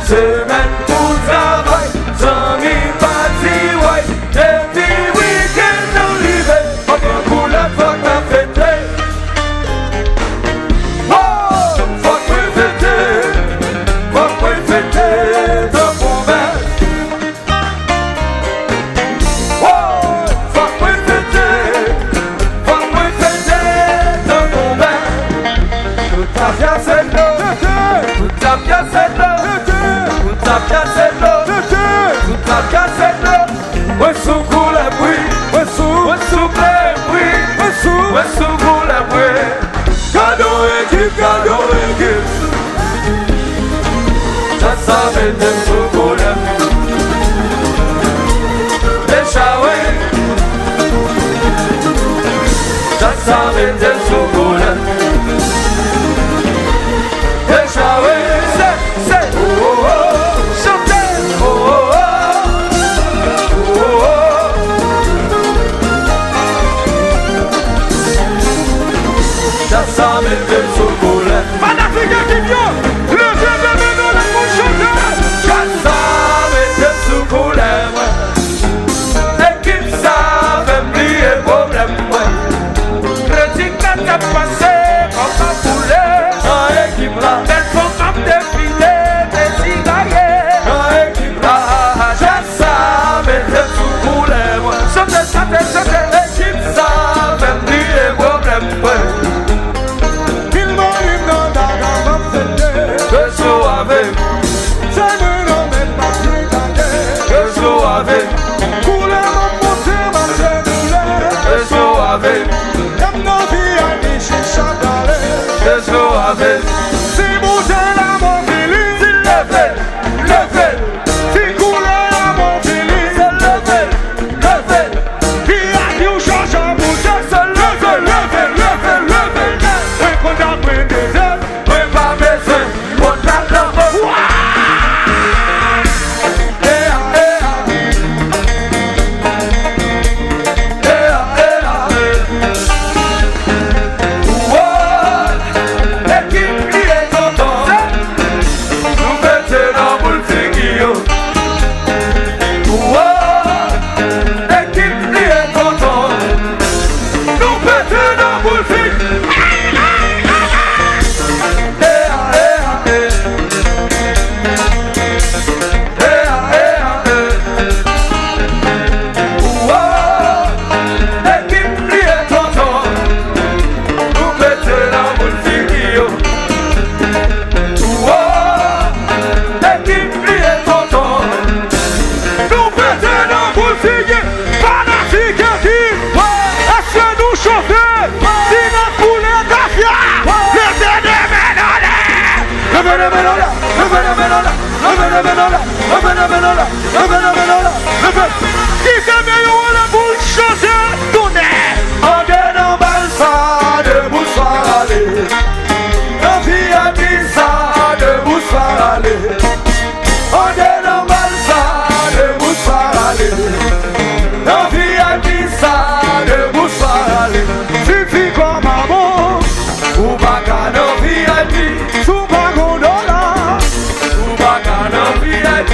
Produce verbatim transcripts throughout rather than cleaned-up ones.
Semèn pou travay, zanmi pati way. Depi wikenn nan rive, fòk gen koulè, fòk n ap fete. Wow! Fòk mwen fete, fòk mwen fete tankou mèt. Wow! Fòk mwen fete, fòk mwen fete tankou mèt. Tout tafya se dlo, tout tafya se dlo, tout tafya se dlo, tout tafya se dlo. Mwen sou koulè wi, mwen sou, mwen sou koulè wi, mwen sou, mwen sou koulè wi. Gade yon ekip, gade yon ekip. Sa sa mete m sou koulè. Deja wi. Sa sa mete m sou koulè. Deja wi. Se, se, oh, oh, oh. Chante, oh, oh, oh. Oh, oh, oh. Sa sa mete m sou koulè. Fanatik ekip yo, leve men nou la pou chante. Sa sa mete m sou koulè mwen. Ekip sa fè m bliye pwoblèm mwen. Kredi kat k ap pase, kòb ap boule nan ekip la. Bèl fanm ap defile, plezi gaye nan ekip la. Jazz sa mete m sou koulè mwen. Chante, chante, chante. Ekip sa fè m bliye pwoblèm mwen. Pil mori m nan daga m ap fete. Bezwen w avè m. Sèl mwen nan men m ap vin gade. Bezwen w avè m. Koulè m ap monte, m ap dewoule. Bezwen w avè m. Lè m nan V I P, chicha prale. Bezwen w avè m. Si boutèy la mò fini, di leve, leve. Si koulè la mò fini, se leve, leve. V I P ou chaje boutèy, se leve, leve, leve, leve. Mwen konn apre dezè. Mwen pa bezwen konn ladan. Eya, eya. Eya, eya. Woy, ekip li e tonton. Nou pete nan boul figi yo. Woy, ekip li e tonton. Nou pete nan boul figi. Eya, eya, e. Eya, eya, e. Woy, ekip li e tonton. Nou pete nan boul figi yo. Woy, ekip li e tonton. Nou pete nan boul figi. Fanatik ekip, èske nou chofe? Si n ap boule tafya, leve de men anlè. Leve de men anlè. Leve de men anlè. Leve de men anlè. Leve de men anlè. Leve de men anlè. Leve. Kite men yo anlè pou n chante tounen. Andedan bal sa, debout swa rale. Nan V I P sa, debout swa rale. Andedan bal sa, debout swa rale. Nan V I P sa, debout swa rale. Fifi kòman bon, ou pa ka nan V I P. Si w pa gon dola, ou pa ka nan V I P.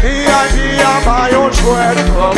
V I P a pa yon jwèt.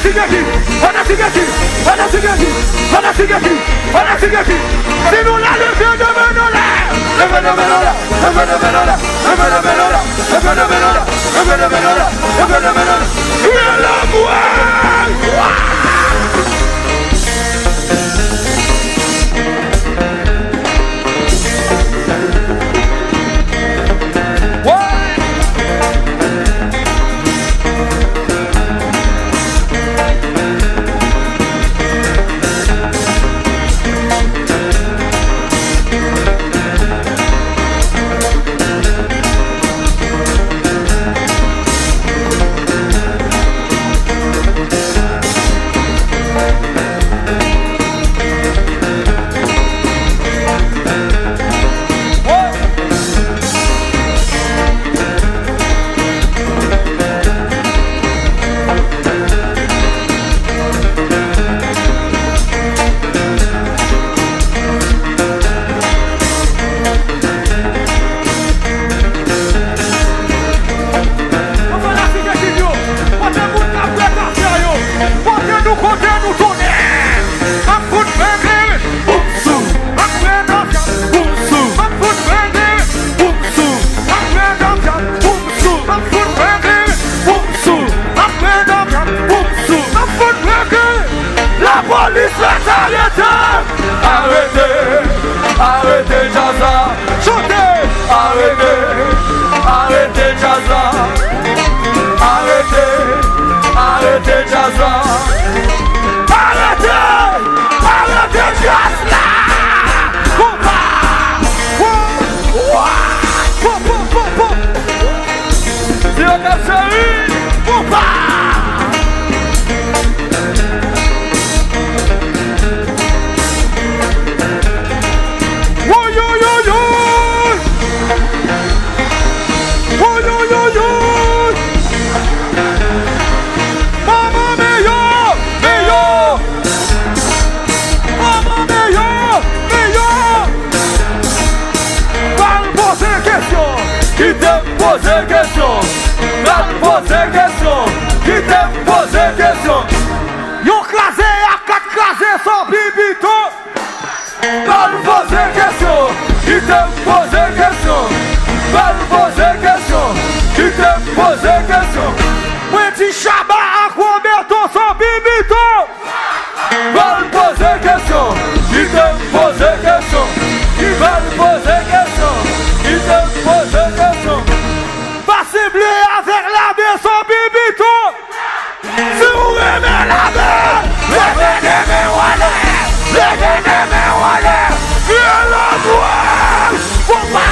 Fanatik Eki, fanatik Eki, fanatik Eki, fanatik Eki, fanatik Eki. Si nou la, leve de men nou la. Leve de men nou la. Leve de men nou la. Leve de men nou la. Leve de men nou la. Leve de men nou la. Leve de men nou la. Kriye lanmou! Kote moun k ap bwè kafe yo? Kote nou, kote nou, tonè? M ap fout bèk li. Boum sou. M ap bwè kafe. Boum sou. M ap fout bèk li. Boum sou. M ap bwè kafe. Boum sou. M ap fout bèk li. Boum sou. M ap bwè kafe. Boum sou. M ap fout bèk li. Lapolis mèt arete m. Arete, arete djaz la. Chante! Arete, arete djaz la. Arete, arete djaz la. Arete, arete djaz la. Konpa! Wo! Wo! Po, po, po, po! Direktè Seri, konpa! Woyoyoyoy! Woyoyoyoy! Manman Meyò! Meyò! Manman Meyò! Meyò! Pral poze kesyon! Kite m poze kesyon! Pral poze kesyon! Kite m poze kesyon! Yon kraze ak kat kraze sou Bibito! Pral poze kesyon! Kite m poze kesyon! Pral poze kesyon! Kite m poze kesyon! Mwen di Shabba ak Roberto sou Bibito! Pral poze kesyon! Kite m poze kesyon! Pral poze kesyon! Kite m poze kesyon! Pase ble avèk labe sou Bibito! Si w renmen labe, leve de men w anlè, leve de men w anlè, kriye lanmou! Konpa!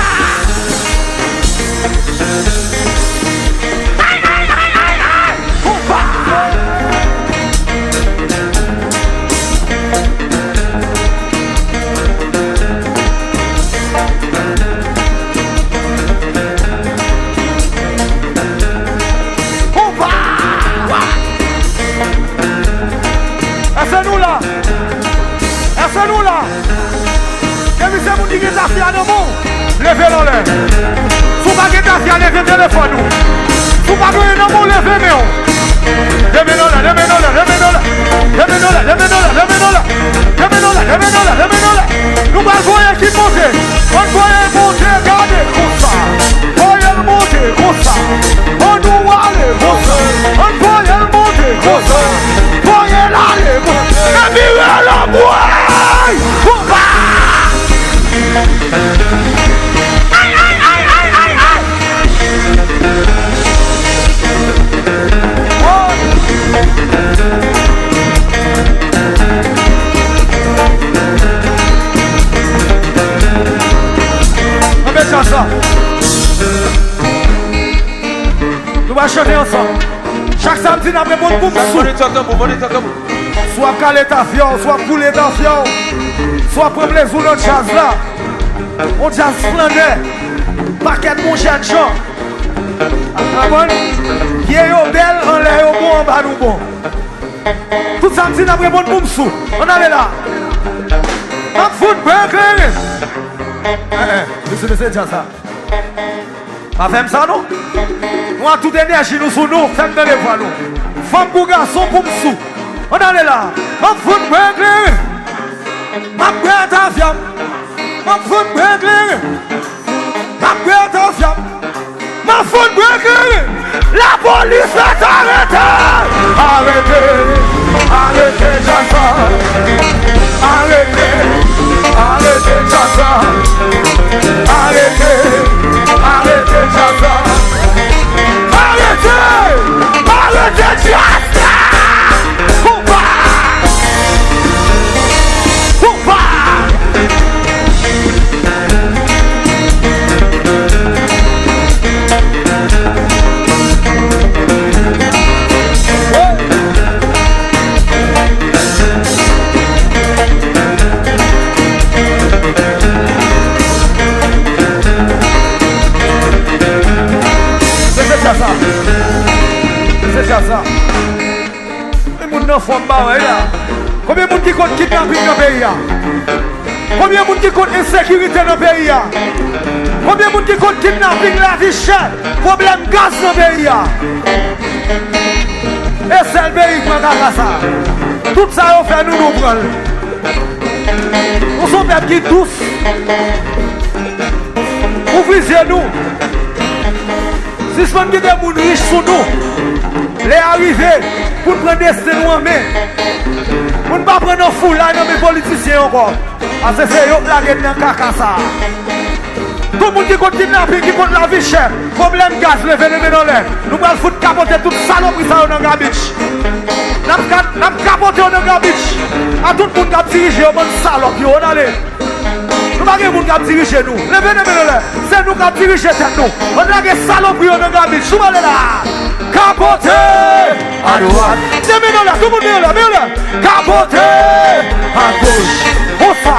Ay, ay, ay, ay, ay! Konpa! Konpa! Èske nou la? Èske nou la? Depi se moun ki gen tafya nan men w, leve l anlè. Si w pa gen tafya, leve telefòn ou. Si w pa gen anyen nan men w, leve men w. Leve l anlè, leve l anlè, leve l anlè. Leve l anlè, leve l anlè, leve l anlè. Leve l anlè, leve l anlè, leve l anlè. Nou pral voye ekip monte. Ann voye l monte, gade konsa. Voye l monte konsa. Ann nou ale konsa. Ann voye l monte konsa. Voye l ale konsa. Epi rele anmwey! Konpa! Ay, ay, ay, ay, ay, ay! Ann fè sa. Nou va chante ansanm. Chak samdi, n ap reponn pou m sou. Mande tanbou, mande tanbou. Si w ap kale tafya w, si w ap boule tafya w, si w ap pran plezi w nan djaz la, yon djaz flannè, pakèt bon jènjan. Konprann? Pye yo bèl, anlè yo bon, anba nou bon. Tout samdi, n ap reponn pou m sou. Ann ale la. M ap fout bèk kleren. Eh, eh, mesye, mesye, djaz sa. Pa fè m sa non. Nou a tout enèji nou sou nou, fè m tande vwa nou. Fanm kou gason pou m sou. Ann ale la. M ap fout mwen klere. M ap bwè tafya. M ap fout mwen klere. M ap bwè tafya. M ap fout mwen klere. Lapolis mèt arete. Arete. Arete djaz la. Arete. Arete djaz la. Arete. Arete djaz la. Arete. Arete djaz la. Konpa. Konpa. Mesye sa. Mesye sa. Konbyen moun nan fòm bagay la? Konbyen moun ki kont kidnaping nan peyi a? Konbyen moun ki kont ensekirite nan peyi a? Konbyen moun ki kont kidnaping, lavi chè, pwoblèm gaz nan peyi a? E sèl peyi k pran kaka sa. Tout sa yo fè nou, nou pran l. Nou se yon pèp ki dous. Ouvri zye nou. Sispann kite moun rich sou nou. Lè a rive pou n pran desten nou an men. Pou n pa pran nan foulay nan men politisyen ankò. Paske se yo k lage n nan kaka sa a. Tout moun ki kont kidnaping, ki kont lavi chè, pwoblèm gaz, leve, leve men n anlè. Nou pral fout kapote tout salopri sa yo nan gabich. N ap ka-, n ap kapote yo nan gabich. A tout moun k ap dirije yo, bann salòp yo, ann ale. Nou pa gen moun k ap dirije nou. Leve, leve men n anlè. Se nou k ap dirije tèt nou. Ann lage salopri yo nan gabich. Sou pale la. Kapote! Adwat. Leve men n anlè. Tout moun men n anlè. Men n anlè. Kapote! Agoch. Konsa.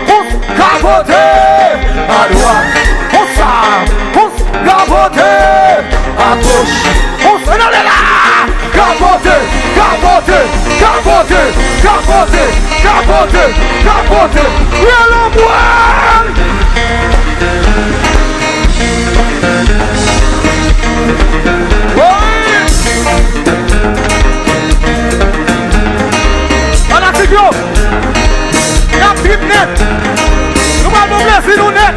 Konsa. Kapote! Adwat. Konsa. Konsa. Kapote! Agoch. Konsa. Ann ale la! Kapote! Kapote! Kapote! Kapote! Kapote! Kapote! Rele anmwey! Wi! Fanatik yo! N ap trip nèt! Nou pral ban plezi nou nèt!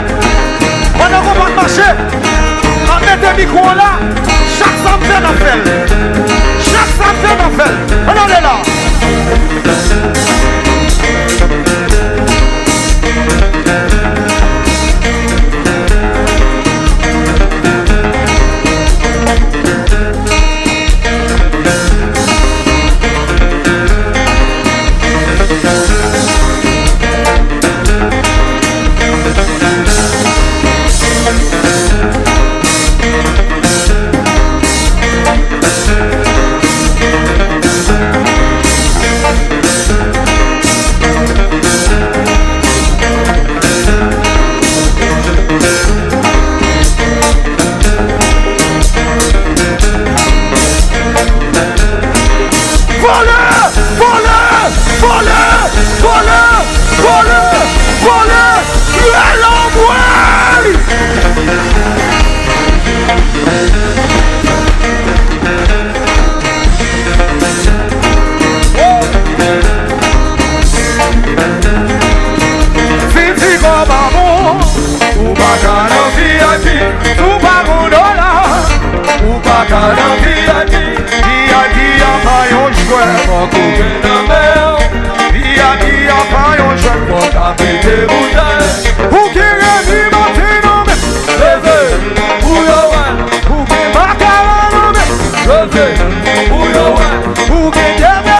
Pandan konpa ap mache, m ap mete mikwo an la. Chak sa m fè, n ap fè l. Chak sa m fè, n ap fè l. Ann ale la. Vòlè! Vòlè! Vòlè! Vòlè! Vòlè! Vòlè! Rele anmwey! Fiti kòb a bon, ou pa ka nan V I P, si w pa gon dola, ou pa ka nan